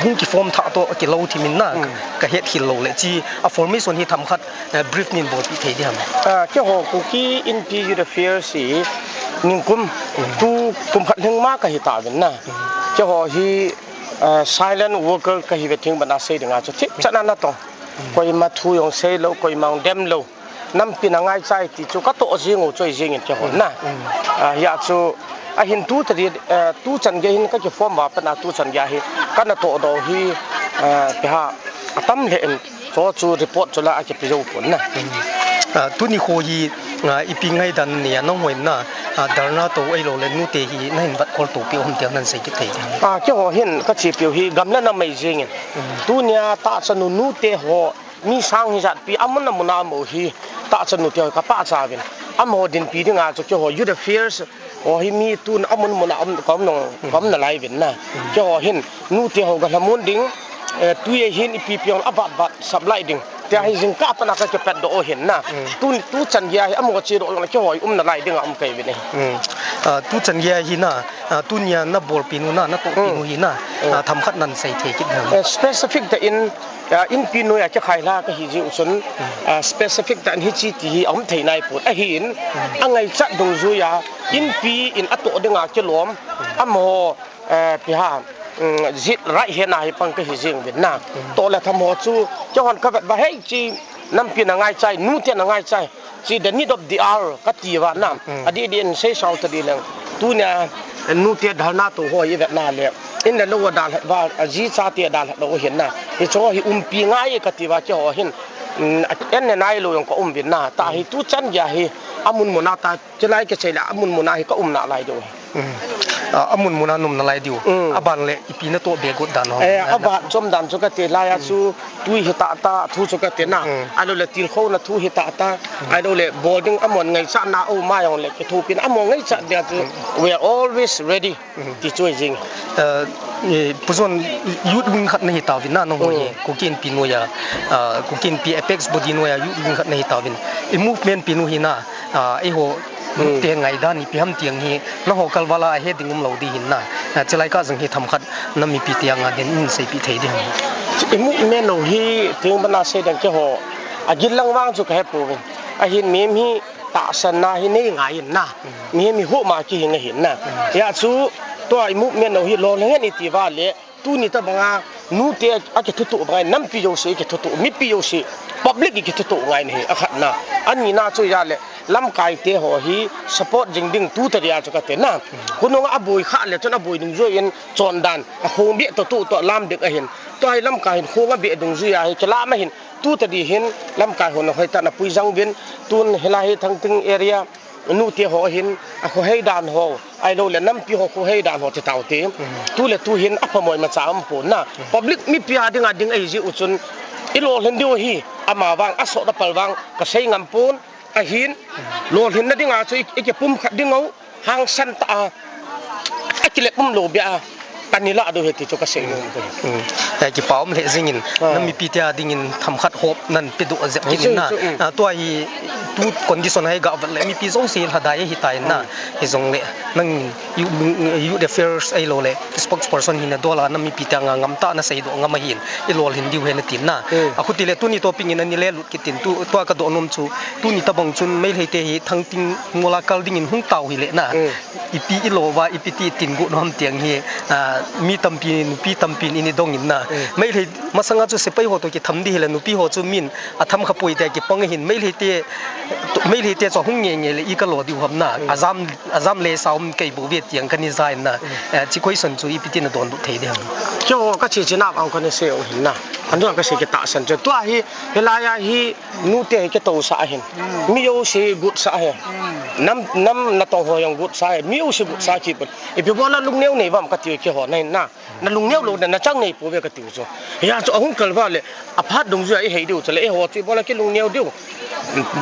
hung kiform thah toh kilou thim in na. Mm. Kahet khel lou le chi a formation hi themkhat, eh, brief nin bolpeh thei diham? Ah, keiho Kuki Inpi Youth Affair hi ningkum, mm, tu kum khat lhing ma kahi tauvin na. Mm. Keiho hi, ah, silent worker kahi ve, thing bana sei dinga chu thipchan a natong. Mm. Koima thu jong sei lou, koima jong dem lou. Nampi in angaichai ti chu katoh jing u chu ahi jing in keiho na. Mm. Ah, hia chu ahin tu tadi, eh, tuchan gei hin kakiform uva pat na tuchan gei hi kana tohdoh u hi, eh, ipi ham, atam lheh in, chu chu report chu la akipe jou pon na. Mm. Ah, tuni kho hi, ah, ipi ngaidan nanei a, nangho in na, ah, dharna tou ahilou le nute hi nahin vetkhol tou pi um ti nahin sei kit thei? Ah, keiho hin kachepiu hi gam le nam ahi jing in. Mm. Tunia tahsa nu nute ho mi sang hijat pi amun amun a um u hi tahsa nute ho hi kapachat uvin. Amaho dinpi dinga chu keiho Youth Affairs ho hi mi tun amun mun a um, ka um nung, ka um nalai uvin na. Mm. Keiho hin nute ho galhamon ding, eh, tui a hin ipi ipi jong abat bat sap lai ding. Tia hi jingkah tah a kakipatdoh u ahin na. Mm. Tu, tuchan gei a hi amaho chedoh jong le keiho hi um nalai dinga um kahi uvin ahi. Mm. Ah, tuchan gei a hi na, ah, tunia nabolpeh u na, natohpeh u, mm, hi na, mm, ah, themkhat nahin sei thei kit diham? Eh, specific tah in, ah, Inpi noiya kikhai lha kahi jeh u chun, mm, ah, specific tah in hiche ti hi aum thei nai pon. Ahin, mm, angaichat dungjuiya, Inpi in atoh dinga kilom, mm, amaho, eh, ipi ham, mm, jet right hand a hi pang kahi jing uvin na. Mm. Toh le themho chu, keihon kavet uva hiche nampi in angaichai, nute in angaichai. Hiche the need of the hour kati uva na. Mm. Adih dih in seisao tadi leng. Tunia nute dharna tou ho hi ivet na le, in le lou adalha uva, aji chate adalha lou u ahin na. Hicheho hi umpi ngai e kati uva keiho hin, mm, a, en ne nailou jong ka um uvin na. Tua hi tuchan gei a hi amun mun a ta, chulai kasei le amun mun a hi ka um nalai diu. Mm. Ah, amun mun a um nalai diu. Mm. Aban le ipi natoh be got dan ho? Eh, aban chom dan chu kati lai a chu, mm, tui hi tah tah, thu chu kati na. Mm. Ahilou le tilkhouna thu hi tah tah. Mm. Ahilou le bol ding amaho ngaichatna aum a jong le kithopina amaho ngaichat dia chu, mm, we are always ready. Mm. Ti chu ahi jing. Eh, eh, Pu John, youth wing khat nahi tauvin na, nangho hi. Mm. Kuki Inpi noiya, ah, Kuki Inpi apex body noiya youth wing khat nahi tauvin. I movement pen u hi na, ah, eiho, mm, te ngaidan ipi ham ti jong hi, nangho kalval a ahe ding umlou ding ahin na. Ah, chulai kah jong hi themkhat nam mipi te anga hin nahin seipeh thei diham? I movement u hi thing bana sei ding keiho, agil lang vang chu kahe pouvin. Ahin mihem hi tahsanna hi nei ngai in na. Mm. Mihem hi huhma kihing ahin na. Mm. Hia chu tua i movement u hi lolhing hen iti uva le, tuni tobanga nute akithutoh banga nampi jouse kithutoh, mipi jouse, public kithutoh ngai ahi, akhatna. Anina chu ahile lamkai te ho hi support jing ding tu tadi a chu kati na. Mm. Khonunga aboi kha le chun aboi dungjuiyin chondan, akhong beh toh toh toh lam ding ahin. Tua hi lamkai hin khong abeh dungjuiya hi kilam ahin. Tu tadi hin lamkai hon ahoitah in apui jeng uvin, tun hilai hi Thangting area nute ho hin akhohei dan ho, ahilou le nampi ho khohei dan ho ti taute. Mm. Tu le tu hin aphamoi macha um pon na. Mm. Public mipi a dinga ding ahi jeh u chun i lolhin diu ahi, ama vang, asot apal vang kasei ngam pon. Ahin, lolhinna dinga chu i, i kipumkhat ding u, hangsan tah a, akile umlou beh a, tani lah diu ahi ti chu kasei nom e. Hmm. Eh, kipa um lheh jingin, ah, nam mipi te a dingin themkhat hope nahin pedoh jep kit in na. Chu, chu, hmm. Ah, tua hi, tu condition hi gavet le mipi jouse lhadai ahitan na. Hmm. Hijongle, nangin Youth, Youth Affairs ahilou le, spokesperson hina dol a nam mipi te anga ngam tah a naseidoh ngam ahin, i lolhin diu ahi natin na. Hmm. Akhuti le tuni topic in ani le lut kit in tu, tua kadoh nom chu, tuni tobang chun Meitei te hi Thangting mol a kal dingin hung tau hile na. Hmm. Ipi i lo uva, ipi ti tin got u ham ti jong hi, ah, mi tampi, nupi tampin eini dong in na. Hmm. Meitei masanga chu sepai ho toh kitham ding hile nupi ho chu min atham kha poi tia kipang ahin Meitei te, Meitei te chu hung nge nge le i kalo diu ham na. Hmm. Ajam, ajam le sa um kei bou ve ti jong kani ja in na. Hmm. Eh, hiche question chu ipi ti nadonbut thei ding ham? Keiho kache chena vang kana sei u ahin na. Anjong kasei kitahsan chu. Tua hi, hilai a hi, nute hi kitousah ahin. Hmm. Mi jouse gutsah ahi. Hmm. Nam, nam natong ho jong gutsah ahi. Mi jouse gutsah kipon. Ipi bola lungneo nei uvam kati u keiho na hin na. Nalungneo lou na, nachang nei pouve kati u chu. Hia chu ahung kal uva le, aphat dungjui a ihei diu chu le, eiho chu ibola kilungneo diu.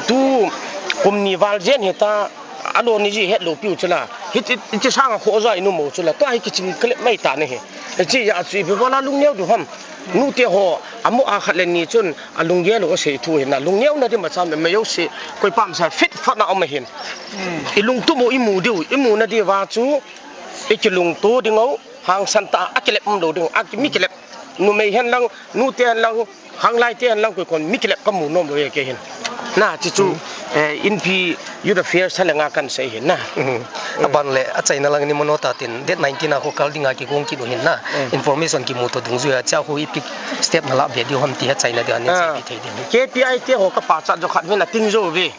Tu kum ni val jen hita, Alo ni ji het lou piu chula. Hiti, hiti sanga kho ja inu mo chula. Tua hi kiching kale mai ta ne he. Chi ya chu ipi bola lungneo diu ham. Nute ho, amo a khat le ni chun, alunggel u asei thu hin na. Lungneo na di ma cham me yo se, koi pam sa fit fat na om hin. I lungtup u imu diu, imu na di va chu, i kilungto ding o, hangsan ta, a kilep um lou ding, a ki-, mi kilep. Numei hen lang, nute hen lang, Hanglai te hen lang koi kon mi kilep ka mu nom lou e kei hin. Na, chi chu, eh, Inpi Youth Affairs a lenga kan sei hin na. Aban le, achaina lang ni mano ta tin, date nineteen a kho kal dinga kigong kit u hin na. Information kimu to dungjuia, cha khu ipi step na la be diu ham ti achaina dia nin sei thei ding. K P I te ho ka pachat jo khat ve na ting jo ve.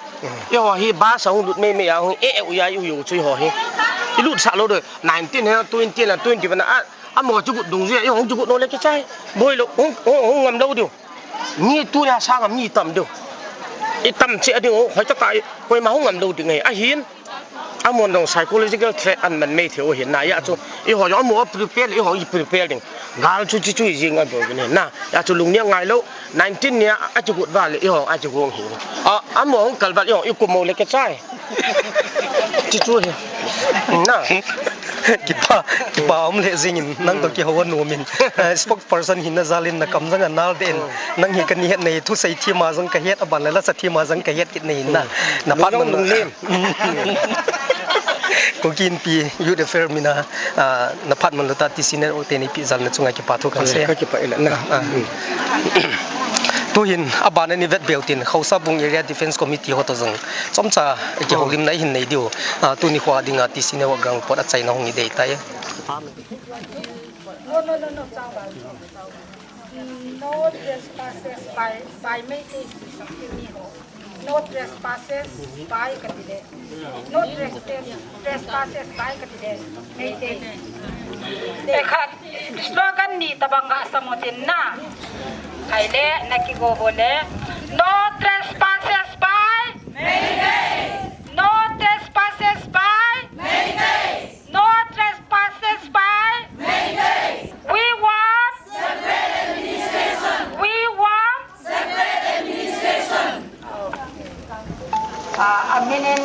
Eiho hi bus a hung lut mei mei a hung e e u ya u yo chu eiho hi. I lut sa lou de, nineteen he, twenty la, twenty-one a, Amo chugut dungjuia, i hung chugut no le kichai. Boi lou, hung, hung, hung ngam lou diu. Mi tunia sanga mi tam diu. I tam che a ding o, hoi ta ta, koima hung ngam lou ding e. Ahin, amo jong psychological threat an man mei thei u hin na, ya chu, eiho jong amo prepare, eiho i prepare ding. Gal chu chi chu i jing a boi ni na, ya chu lungneo ngai lou. Nineteen nia a kigut val le, eiho a kigong hi. A, amo hung kal val, eiho i kumo le kichai. Chi chu hi. Na. Kipa, kipa um le jingin, nang to kiho a numin. Eh, spokesperson hin na jalin na kam jang a nal den. Nang hi ka ni het nei, thusei thima jang ka het, aban le lasa thima jang ka het kit nei na. Na phat man lem. Kuki Inpi Youth Affair mina, ah, na phat man lou ta T C N O te ni pi jal na chunga kipa thu kan sei. Ka kipa ila na. Ah, ah. Tuhin, aban a ni vet beu tin, Haosa Bung Area Defence Committee ho to jong. Chomcha, kihoulimna i hin nei diu. Ah, tuni kho dinga T C N O ground report achaina hung i dei tai. No, no, no, no, chang ba. No trespasses by, by Meitei speech of Kimi ho. No trespasses by kati le. No trespass, trespasses by kati le. Meitei. Te khat, slogan ni tabang ga samutin na. Hai le, na kigo bo le. No trespasses by. Meitei. No trespasses by. Meitei. No trespasses by. Meitei. We want. Separate administration. We want. Separate administration.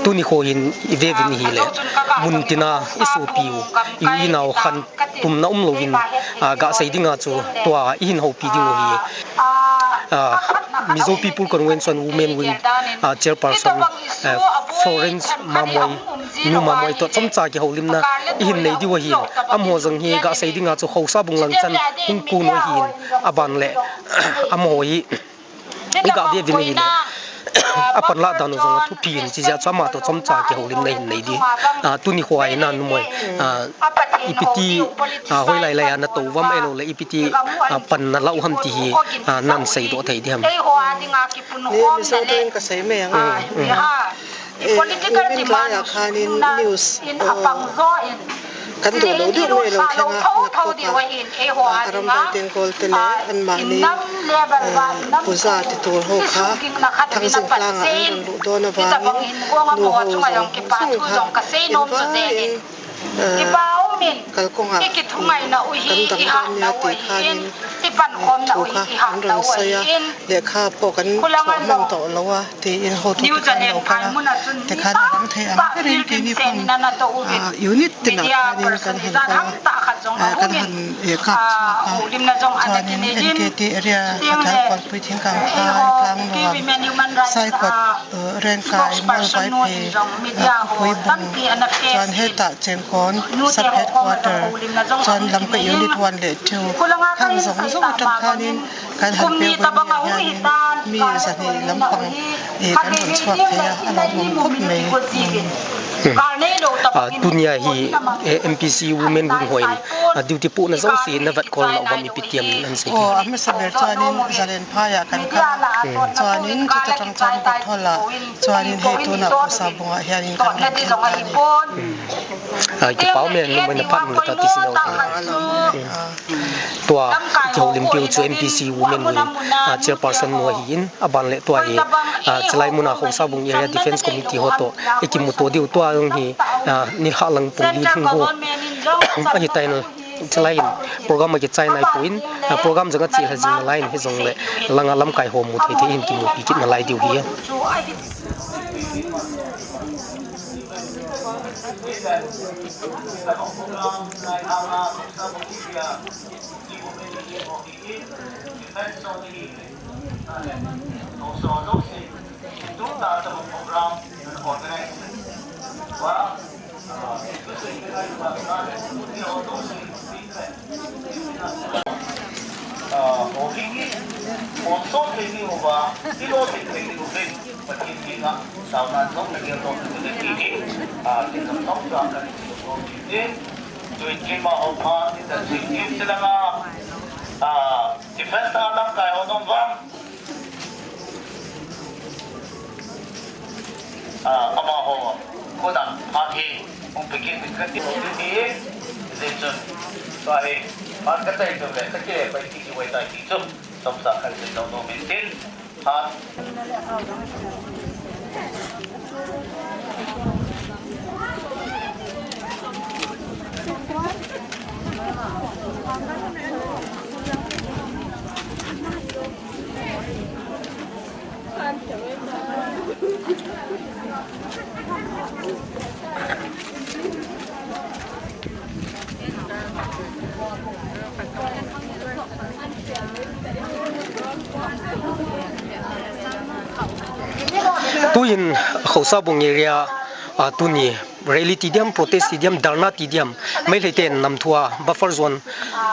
Tuni kho hin i ve uvin ahile, mun tina i sopi u, i u i nau khantouna um louvin, ah, ga sei dinga chu tua i hin houpi ding u ahi. Ah, Mizo People Convention Women Wing, ah, Chairperson, eh, Florence Mamoi, Nu Mamoi toh chomcha kihoulimna i hin nei diu ahin, amaho jong hi ga sei dinga chu Haosa Bung lang chan hung kon u ahin, aban le, amaho hi i ga ve uvin ahile, a panlah dan u jong a thupi in, chijeh a chu ama toh chomcha kihoulimna i hin nei di. Ah, tuni kho a hin a numei, ah, ipi ti, ah, hoilai lai a na tou uvam ahilou le, ipi ti, ah, pan na la u ham ti hi, ah, nan seidoh thei di ham. Ni Mizo toh in ka sei mai ang. Mm, mm. Eh, political demand khan in news, eh, kan doh lou diu mai lou thenga na phoka, ah, Arambai Tenggol te le anmani, eh, puja ti tol ho kha, Thangjing langa an ron luh don avangin, nu ho jong sung kha in va in, eh, kalkong a kan dang don nia ti khan in, eh, thu kha an ron sei a, lekha po kan thoh man toh lou a. Te in ho tu te khan lo kha, te khan a dang thei a, very uniform, ah, unit tina khan in kan han kal, ah, kan han, eh, kap chhuak a. Chuan in N K T area a thal Kawlpui Thingkangphai, Tlangnuam, Saikot, eh, Rengkai, Mualvaiphei, ah, Khupuibung, chuan hetah Chengkawn, Sub Headquarter, chuan Lamka Unit one leh two khan zawng zawng aṭang khan in, kan han pe uvin nia hian mi zahnih lampang, eh, kan rawn chhuak thei a, a lo awm khawp mai. Hmm. Ah, tunia hi, eh, M P C Women Wing hoin, ah, duty pohna zawng si na vat kawl na awm ipi tiam an sei thei. Aw, a hmasa ber chuanin Zalenphaiah kan kal a, hmm, chuanin chuta ṭang chuan Bawthawl ah chuanin hei tunah Haosa Bungah hianin kan rawn kal ta a ni. Hmm. Ah, kipa um e, numei na phat mun ta ti si lo. Hmm. Tua i kihoulimpiu chu M P C Women Wing, ah, chairperson nu ahin, aban le tua hi, ah, chulai muna Haosa Bung Area Defence Committee ho toh i kimuto diu tua jong hi, ah, nilhah lang pung li thing ho ahi ta in, chulai in program a kichai nai poi in, ah, program jong a chilha jing nalai in, hijongle langa lamkai ho mu thei thei in kimupi kit nalai diu hi. Defense a lamkai ho nom vang. Ah, amaho, kona, phat hi, hung pekit in kati ho hi, hijeh chun, tua hi, phat katai chu le, kati le, pai ti chu vai tai ti chu, chomcha kan sei nom nom in tin, phat. Tuin Khousabung area, ah, tuni rally ti diam, protest ti diam, dharna ti diam, Meitei ten namthua buffer zone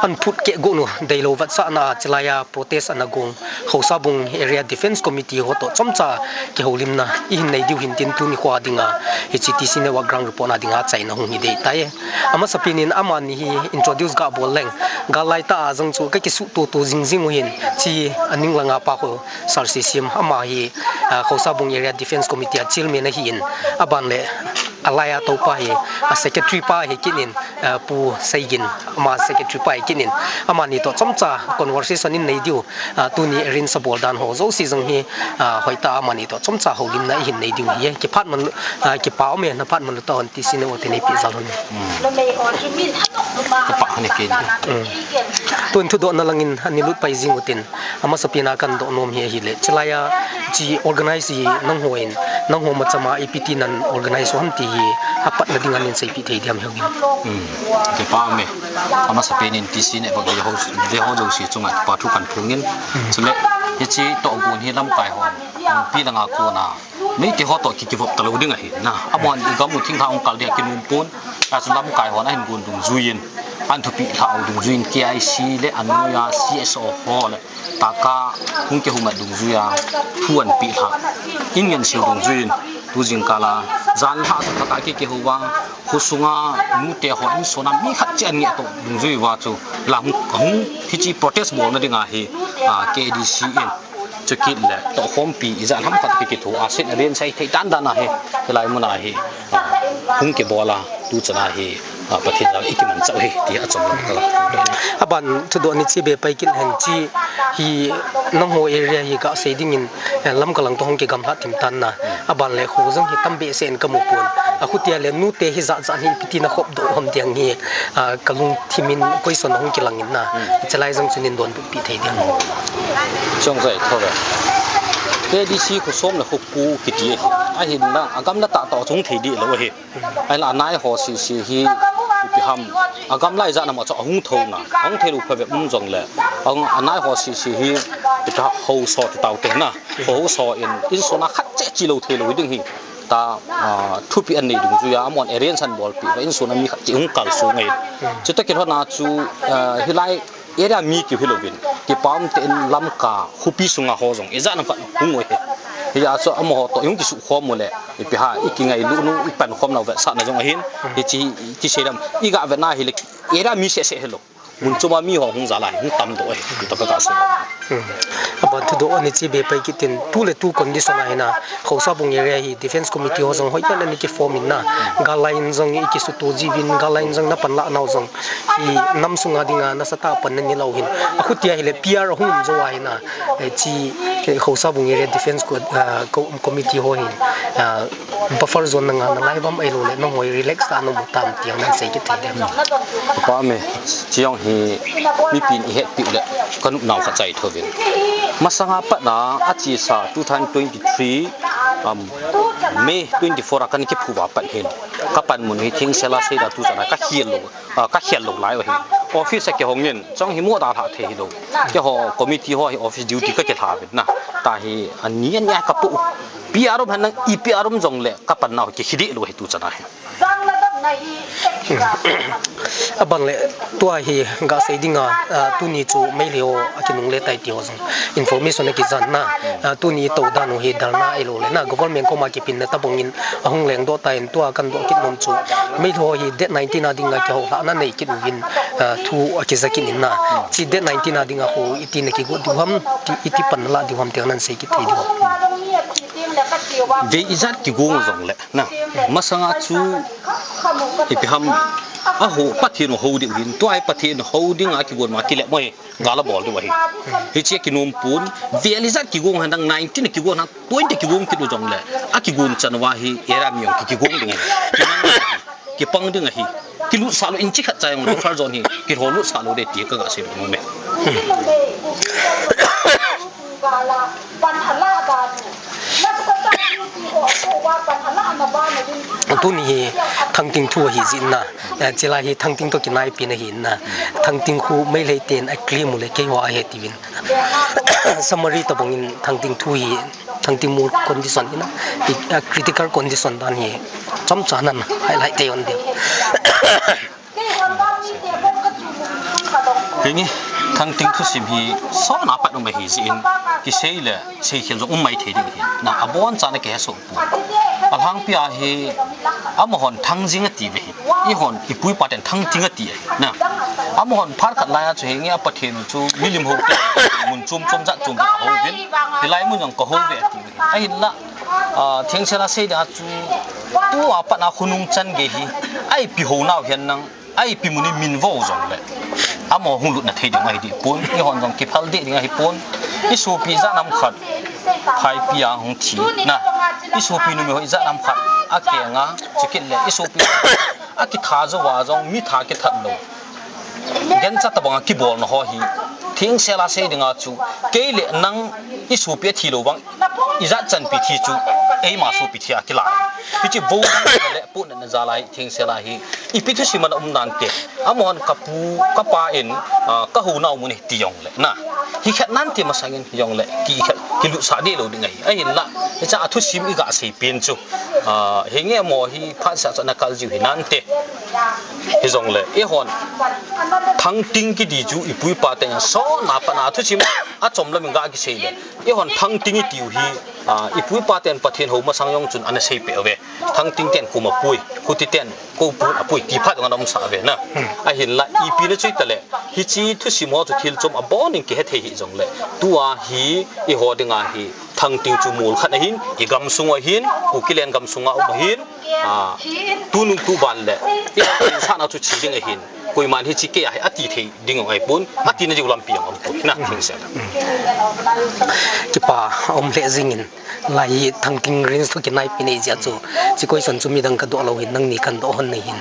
an phut keh got u deilou vetsahna a chilai a protest ana gong Khousabung Area Defence Committee ho toh chomcha kihoulimna ihin nei diu hin tin tuni khoa dinga hiche T C Network ground report na dinga achaina hung hi ding ahitai. Amasapen in amani hi introduce ga bol leng, gal laitah a jong chu kakisuh toto jing jing u hin, hiche aning langa pa Khousar Sisim ama hi, ah, Khousabung Area Defence Committee a chairman ahin, aban le alai a toupa hi, a secretary pa hi kit in, ah, Pu Seigin, ama secretary pa hi kit in, amani toh chomcha conversation in nei diu, ah, tuni arrange abol dan ho jouse jong hi, ah, hoitah a amani toh chomcha houlimna ihin nei diu ahi. Kipah man, ah, kipa um e, na phat man lou tah un ti sine u te nei pe jal un. Hmm. Kipah hon e kei. Hmm. Tun thudohna langin ani lut pai jing u tin. Amasapen a kadoh nom hi ahile, chilai a hiche organize hi nangho in, nangho macham a ipi ti nan organize u ham ti hi apatna dinga nei seipeh thei diam hiu ngin. Hmm. Kipah um e. Amasapen in T C Network veho, veho jouse chunga kipa thu kahin phong in. Hmm. Chule, hiche tohgon hi lamkai hon, pi langa kona Meitei ho toh ki, kivop talou ding ahi na. Amahon i gam u thinglhang hung kal dia kinom pon. Achu lamkai hon ahin gon dungjuiyin, ahin thupeh lhah u dungjuiyin K I C le anoiya C S O ho le taka hung kihoumat dungjuiya thu ahin peh lhah. In ngen siu dungjuiyin, tu jingkah a, jan lha tah a kikihou vang, khosunga nute ho insung a mi khat cheh ahin ngeh toh dungjuiya chu, la hung, hung hiche protest bolna dinga hi, a, K D C in Chukit le, tohkhompi ijat ham khat kikitho a, set a den sei thei dan dan ahi, hilai mun a hi, ah, hung kibol a, tu chan a hi, ah, Pathen jal i kimanchah u ahi, ti a chom lam ka la. Aban thudoh ni chi be pai kit hen chi hi nangho area hi ka sei dingin, eh, lamkai lang toh hung kigamlha thim tan na. Aban le khu jong hi tam behseh in ka mu pon. A khutia le nute hi jat jat hi ipi ti na khop doh ham ti ang hi, ah, ka lungthim in question hung kilang in na. Hmm. Chulai jong chu nei donbut pi thei diam. Chong jai tho ve. K D C khu som le khu ku kiti ahi. Ahin la, agam la tah tah chung thei di lou ahi. Ahin la, anai ho sisi hi, ipi ham. Agam lai jat na ma chu ahung tho na. Ahung thei lou pha ve um jong le. Ahung, anai ho sisi hi, ipi ham ho so ti tau te na. Ho so in, insung a khat cheh chi lou thei lou ding hi. Ta, ah, thupeh ahin nei dungjuiya, amahon arrange ahin bolpeh uva, insung a mi khat cheh hung kalsong ngai. Hmm. Chutoh kilhon a chu, ah, hilai area mi keu hilouvin, kipa um tah in Lamka khopi sunga ho jong, ijat ham khat hung u ahi. Hijeh a chu amaho toh i hung kisukhom u le, ipi ham, i kingailut u, i pankhom nau vetsahna jong ahin, hmm, hiche, hiche sei dam, i ga vet na hile, area mi seh seh hilou. Mun chom a mi ho hung jal a hi, hung tam doh ahi, ti toh ka ga sei. Hmm. Aban thudoh ni chi be pai kit in, tu le tu condition a hi na, Khousabung area hi Defence Committee ho jong hoitah in ana kiform in na, gal lai in jong i kisuto jiuvin, gal lai in jong na panlah nau jong, i nam sunga dinga nasatah a pan na nei lou hin. A khutia hile P R hung um jou a hi na, eh, chi, eh, Khousabung area Defence co-, ah, co-, committee ho hin, ah, buffer zone na ngah nalai uvam ahilou le, nangho hi relax tah a na um u tam ti ang nei sei kit thei diam. Kipah um e, chi jong hi mipin i hetpeh u le, ka nop nau khat chai tho vin. Masanga pat na, achesa two thousand twenty-three, um, May twenty-four a kana kiphuva pat hin, ka panmun hi thengsel a seida tu chana ka khel lou, ah, ka khel lou lai u ahi. Office a kihong in, chong hi mo dalha thei hilou. Keiho committee ho hi office duty ka kilha uvin na. Tahi ani ani a ka pu. P R um hen lang, i P R um jongle ka panna ho kikhih deh lou ahi tu chana hi. Abang le, tua hi gasei dinga, ah, tuni chu Meitei ho akinungle tai ti ho jong information akijan na, ah, tuni tou dan u hi dharna ahilouleh na government koma kipinna tabang in ahung lengdoh tan, tua kadoh kit nom chu Meitei ho hi date nineteen a dinga kihoulhahna nei kit uvin, ah, thu akija kit in na. Hiche date nineteen a dinga ho iti na kigot diu ham, iti pan la diu ham ti ana sei kit thei diu ham. Dei ijat kigong jongle na, masanga chu ipi ham, aho Pathen u hou diu hin, tua hi Pathen u hou dinga kigon ma kile mo hi, gal abol diu ahi. Hiche kinom pon, vel ijat kigong hen lang, nineteen kigong hen lang, twenty kigong kit u jongle, akigon chan uva hi, era mi jong ki, kigong ding ahi. Kipang ding ahi. Kilutsah lou in, chi khat cha jong le, far zone hi, kihol lutsah lou ding ti ka gasei nom e. Tuni hi Thangting thu ahi jeh in na, eh, chulai hi Thangting toh kinaipi na ahi na, Thangting khu Meitei ten a claim u le keiho ahe tiuvin. Summary tabang in Thangting thu hi, Thangting mol condition hi na, i, a critical condition dan hi chomcha nan highlight tei un ding. Henge, Thangting thusim hi sona pat um ahi jeh in, kisei le seikhel jong um mai thei ding ahi. Na, abonchan a kihe soh poi. Alhangpi a hi, amahon Thangjing ati uve hi. Eihon, ipu ipa ten Thangting ati ahi. Na, amahon phat khat lai a chu henge a Pathen u chu milim ho te, mun chom chom jat chom jat ahou uvin. Hilai mun jong kahou uve ati uve hi. Ahinla, ah, thengsel a seida chu, tua pat a khonung chan gei hi, a ipi hou nau hen lang, a ipi mun in min vo jongle, amaho hung lutna thei ding ahi deh pon, eihon jong kiphal deh ding ahi pon. I sopi ijat ham khat Phaipi a hung thi na, i sopi numei ho ijat ham khat akeng a, chukit le i sopi akitha jou a jong mi tha kithat lou. Gancha tabang a kibolna ho hi, thengsel a sei dinga chu, kei le nang i sopi athi lou vang, ijat chanpi thi chu, eima sopi thi a kila. Hiche vo le puna na jal a hi, thengsel a hi, ipi thusim ana um nante. Amahon ka pu, ka pa in, ah, ka hou nau mun ahi ti jongle na, hi khat nante masang in hi jongle, ki khat, kilutsah deh lou ding ahi. Ahinla, hiche a thusim i gasei pen chu, ah, henge amaho hi phatseh chu ana kal jiu hi nante. Hijongle, eihon Thangting kiti chu ipu ipa ten sona pat a thusim achom lam in ga kisei le, eihon Thangting itiu hi, ah, ipu ipa ten Pathen hou masang jong chun ana seipeh uve. Thangting ten kum apui, Khuti ten kou pun apui ti phat jong ana umsah uve na. Ahinla, ipi na chu itale, hiche thusim ho chu thil chom abon in kihe thei hih jongle, tua hi eiho dinga hi Thangting chu mol khat ahin, i gamsung ahin, Kuki len gamsung a um ahin, ah, tunung tuban le, i insahna chu che ding ahin, koiman hiche kei a hi ati thei ding jong ahipon, atina diu lampi jong aumpoi na, thengsel a. Kipa aum lheh jing in, lai hi Thangting Range toh kinaipi na ahi jeh a chu, hiche question chu midang kadoh lou hin, nangni kadoh hon nahin.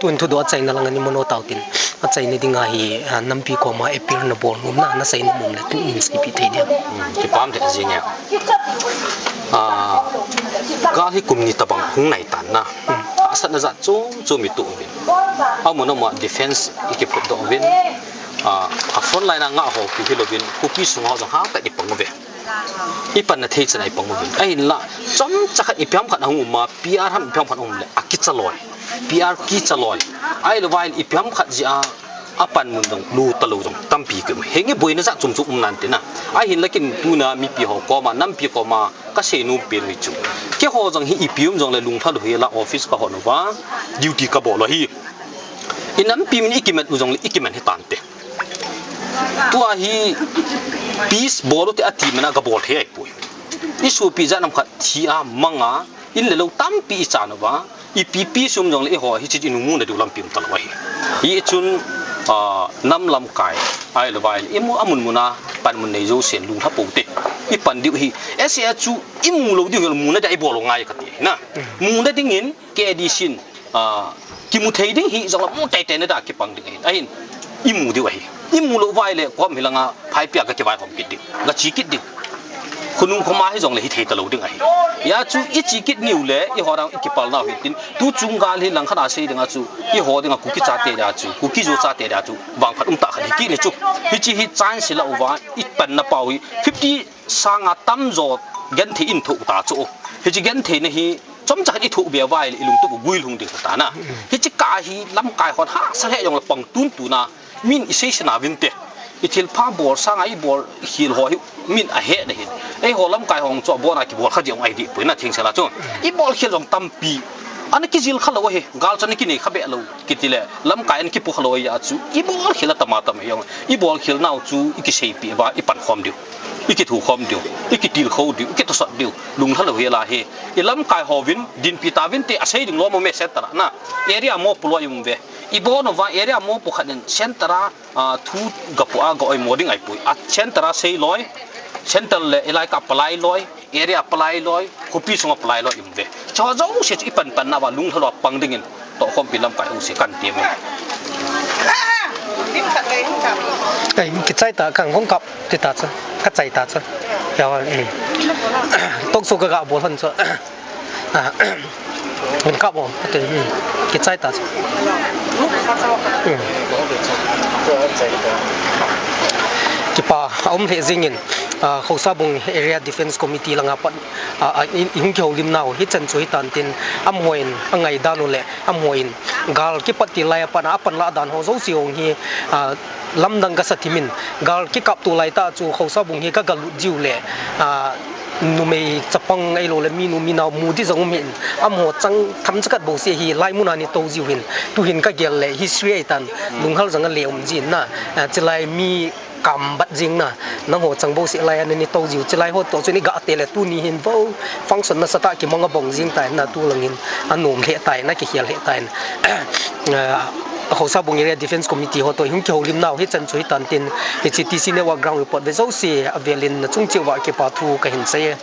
Tun thudoh achaina lang a ni mano tau tin, achaina dinga hi, ah, nampi koma appeal nabol nom na, nasei nom um le tun in seipeh thei diam? Hmm, kipa aum lheh jing e. Ah, gal hi kum ni tabang hung nai tan na. Hmm. Hahsatna jat chom chom i toh uvin. Amun amun a defense i kiphutdoh uvin. Ah, a front line a ngah ho khu hilouvin, khopi sunga ho jong hangtah in i pang uve. I panna thei chan a i pang uvin. Ahinla, chomcha khat ipi ham khat ahung um a, P R ham ipi ham khat ahung um le, akicha loi. P R kicha loi. Ahilou vai le ipi ham khat jeh a, apanmun jong, lu talou jong, tampi kium. Henge boina jat chom chom um nante na. Ahinla kin tuna mipi ho koma, nampi koma, kasei nom pen u hi chu, keiho jong hi ipi um jongle lunglha lou hel a office kahon uva, duty kabol u ahi. I nampi min i kimat u jongle i kiman hitante. Tua hi peace bol u te ati man a gabol thei ahipoi. I sopi jat nam khat thi a mang a, in le lou tampi i chan uva, ipi peace um jongle eiho hiche i nung muna diu lampi um talou ahi. Hichun, ah, nam lamkai, ahilou vai le, i mu, amun mun a panmun nei jousen lunglha pou te, i pan diu ahi. Ese a chu i mu lou diu hel, muna dia i bol u ngai kati ahi na. Muna dingin, K D C in, ah, kimu thei ding hih jongle mu teitei na dia kipang ding ahin. Ahin, i mu diu ahi. I mu lou vai le, kom hilanga, Phaipi a ka kivaihom kit ding. Ka che kit ding. Khonung khoma hijongle hithei talou ding ahi. Hijeh chun iche kit uleh, eiho dang ikipal nau hitin, tuchung gal hi langkhat a sei dinga chu, eiho dinga Kuki chate dia chu, Kuki-Zo chate dia chu, vangphat umtah khat hi kit ni chu. Hiche hi chance la uva, ipanna pau hi, fifty sanga tamjo genthei in thoh ta chu. Hiche gentheina hi, chomcha khat ithoh be uva ahile ilungtup u guilhung ding ahitai na. Hiche kah hi lamkai hon hahsa lheh jongle pang tuntuna, min isei sena uvinte. Ithilpha bol sanga ibol khel ho hi min ahet na hin. Eiho lamkai hon chu abona kibol kha jong ahi dehpoi na, thengsel a chu. Ibol khel jong tampi ana kijil khalou ahi, gal chu ana kinei kha be lou. Kiti le, lamkai ana kipu khalou ahi a chu. Ibol khel atam atam ahi jong. Ibol khel nau chu ikiseipeh uva, ipankhom diu. Ikithukhom diu. Ikitilkhou diu. Ikitosot diu. Lunglha lou hel ahi. Ilamkai hovin, dinpi tauvinte, asei ding lou mo me center a na. Area mopo lou ium uve. Ibon uva area mopo khat in center a, a, thu gapo a ga oimo ding ahipoi. A center a sei lou. Center le ilai kah palai lou. Area palai lou. Khopi sunga palai lou ium uve. Chu jouse chu ipanpan nauva lunglha lou a pang dingin. Tohkhompi lamkai ho se kan ti me. Ai, kichai ta kang hung kap ti ta chu. Ka chai ta chu. Ya wa, eh. Talk show ka ga bol han chu. Ah, min kap bol. Ate, hmm. Kichai ta chu. Hmm. Kipa, a um lheh jingin, ah, Khousabung Area Defence Committee langa pat, ah, ah, i, i hung kihoulim nau, hichan chu hitan tin, amaho in, angai dan u le, amaho in, gal kipat til lai a pat, apan lah dan ho jouse hung hi, ah, lamdang kasa thimin, gal kikap to lai tah chu Khousabung hi ka galut jiu le, ah, numei chapang ahilou le minu minao mu di jong um hin, amaho chang themcha khat bouseh hi lai mun a ni tou jiu hin, tuhin ka gel le history ahitan, lunghal jong a le um jin na, ah, chulai mi kam bat jing na, nangho chang bouseh lai a ni tou jiu, chulai ho toh chun i ga te le tuni hin vo, function nasatah kimang a bong jing tai na, tu lang hin, anom lheh tai na, kikhel lheh tai na. Ah, Khousabung Area Defence Committee ho toh hung kihoulim nau hichan chu hitan tin, hiche T C Network ground report ve jouse, avel in nachung cheh uva kipa thu kahin sei e.